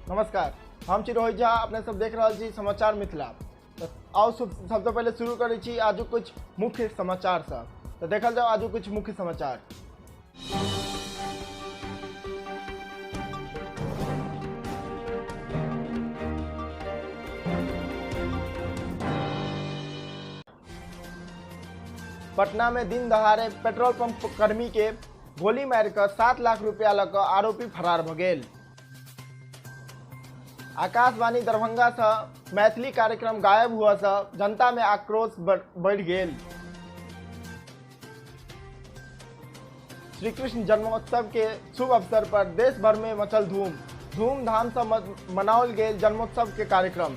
नमस्कार, हम छी रोहित झा, अपने सब देख रहल छी समाचार मिथिला। तऽ आउ सबसँ पहिले शुरू करै छी आजुक कुछ मुख्य समाचार सब। तऽ देखल जाउ आजुक कुछ मुख्य समाचार। पटना में दिन दहाड़े पेट्रोल पंप कर्मी के गोली मारि कऽ 7 लाख रुपया लऽ कऽ आरोपी फरार भऽ गेल। आकाशवाणी दरभंगा से मैथिली कार्यक्रम गायब हुआ से जनता में आक्रोश बढ़ गेल। श्री कृष्ण जन्मोत्सव के शुभ अवसर पर देश भर में मचल धूम, धूमधाम से मनाओल गेल जन्मोत्सव के कार्यक्रम।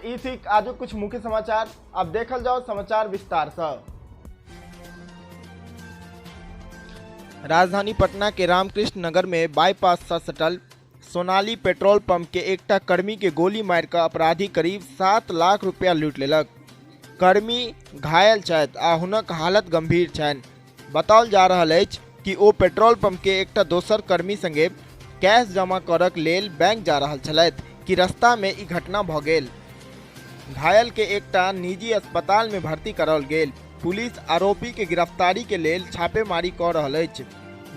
ई थी आजुक कुछ मुख्य समाचार। अब देखल जाओ समाचार विस्तार से। राजधानी पटना के रामकृष्ण नगर में बाईपास से सटल सोनाली पेट्रोल पंप के एकटा कर्मी के गोली मारि कऽ अपराधी करीब 7 लाख रुपया लूटि लेलक। कर्मी घायल छथि आ हुनक हालत गंभीर छनि। बताओल जा रहल अछि कि ओ पेट्रोल पंप के एकटा दोसर कर्मी संगे कैश जमा करक लेल बैंक जा रहल छलथि कि रास्ता में ई घटना भऽ गेल। घायल के एकटा निजी अस्पताल में भर्ती कराओल गेल। पुलिस आरोपी के गिरफ्तारी के लेल छापेमारी कऽ रहल अछि।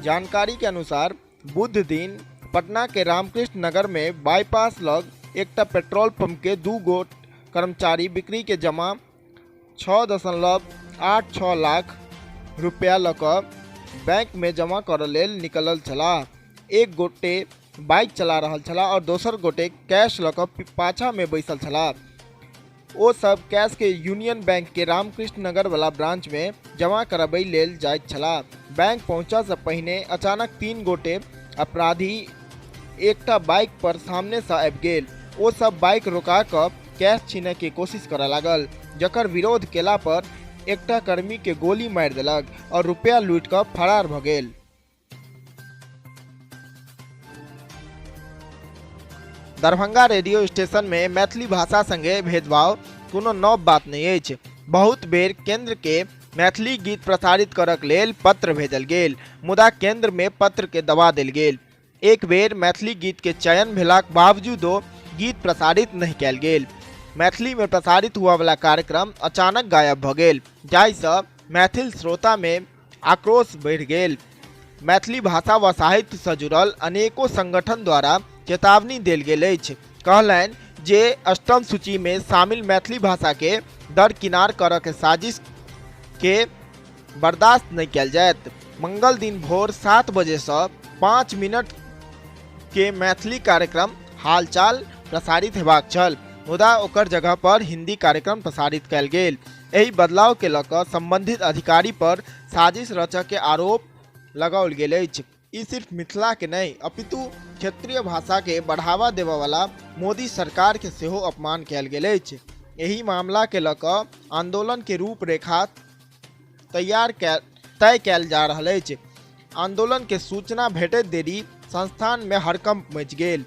जानकारी के अनुसार बुध दिन पटना के रामकृष्ण नगर में बाईपास लग एकटा पेट्रोल पंप के 2 गोट कर्मचारी बिक्री के जमा 6.86 लाख रुपया लऽ कऽ बैंक में जमा करऽ लेल निकलल छलाह। एक गोटे बाइक चला रहल छलाह और दोसर गोटे कैश लऽ कऽ पाछा में बैसल छलाह। ओ सब कैश के यूनियन बैंक के रामकृष्ण नगर वाला ब्रांच में जमा करबै लेल जाइत छलाह। बैंक पहुँचऽ से पहिने अचानक 3 गोटे अपराधी एकटा बाइक पर सामने से आबि गेल। ओ सब बाइक रोका कऽ कैश छीनय के कोशिश करऽ लागल, जकर विरोध केला पर एकटा कर्मी के गोली मारि देलक और रुपया लूटि कऽ फरार भऽ गेल। दरभंगा रेडियो स्टेशन में मैथिली भाषा संगे भेदभाव कोनो नव बात नहीं अछि। बहुत बेर केंद्र के मैथिली गीत प्रसारित करक लेल पत्र भेजल गेल, मुदा केंद्र में पत्र के दबा देल गेल। एक बेर मैथिली गीत के चयन भेलाक बावजूदो गीत प्रसारित नहीं कयल गेल। मैथिली में प्रसारित हुआ वाला कार्यक्रम अचानक गायब भऽ गेल, जाहिसँ मैथिल श्रोता में आक्रोश बढ़ि गेल। मैथिली भाषा व साहित्य से जुड़ल अनेको संगठन द्वारा चेतावनी देल गेल अछि। कहलनि जे अष्टम सूची में शामिल मैथिली भाषा के दरकिनार करऽ के साजिश के बर्दाश्त नहीं कयल जायत। मंगल दिन भोर 7 बजे से 5 मिनट के मैथिली कार्यक्रम हालचाल प्रसारित हेबाक छल, मुदा ओकर जगह पर हिंदी कार्यक्रम प्रसारित कयल गेल। एहि बदलाव के लऽ कऽ संबंधित अधिकारी पर साजिश रचऽ के आरोप लगाओल गेल अछि। ई सिर्फ मिथिला के नहि अपितु क्षेत्रीय भाषा के बढ़ावा देबऽ वाला मोदी सरकार के सेहो अपमान कयल गेल अछि। एहि मामला के लऽ कऽ आंदोलन के रूपरेखा तय कयल जा रहल अछि। आंदोलन के सूचना भेटैत देरी संस्थान में हड़कंप मचि गेल।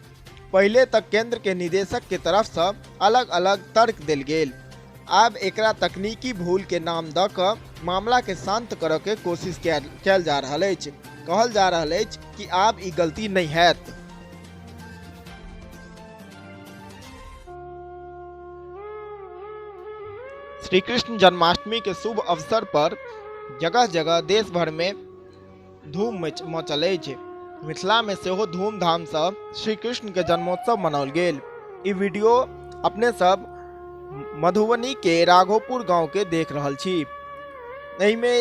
पहिले तक केंद्र के निदेशक के तरफ से अलग अलग तर्क देल गेल। आब एकरा तकनीकी भूल के नाम दऽ कऽ मामला के शांत करऽ के कोशिश कयल जा रहल अछि। कहल जा रहल अछि कि आब ई गलती नहीं हैत। श्री कृष्ण जन्माष्टमी के शुभ अवसर पर जगह जगह देश भर में धूम मचल अछि। मिथिला में सेहो धूमधाम से श्री कृष्ण के जन्मोत्सव मनाओल गेल। ई वीडियो अपने सब मधुबनी के राघोपुर गांव के देख रहल छी। एहिमे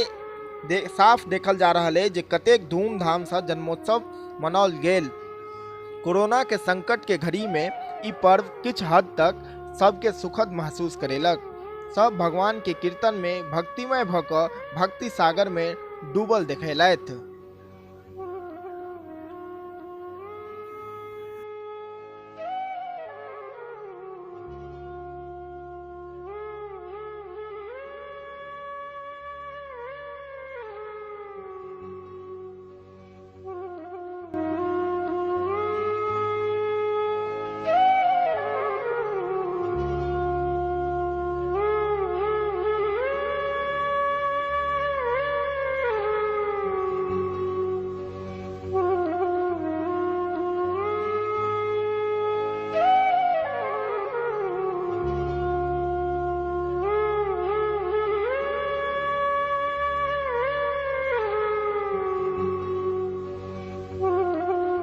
साफ देखल जा रहल है जे कतेक धूमधाम से जन्मोत्सव मनाओल गेल। कोरोना के संकट के घड़ी में ई पर्व किछ हद तक सबके सुखद महसूस करेलक। सब भगवान के कीर्तन में भक्तिमय भऽ कऽ भक्ति सागर में डूबल देखेलथि।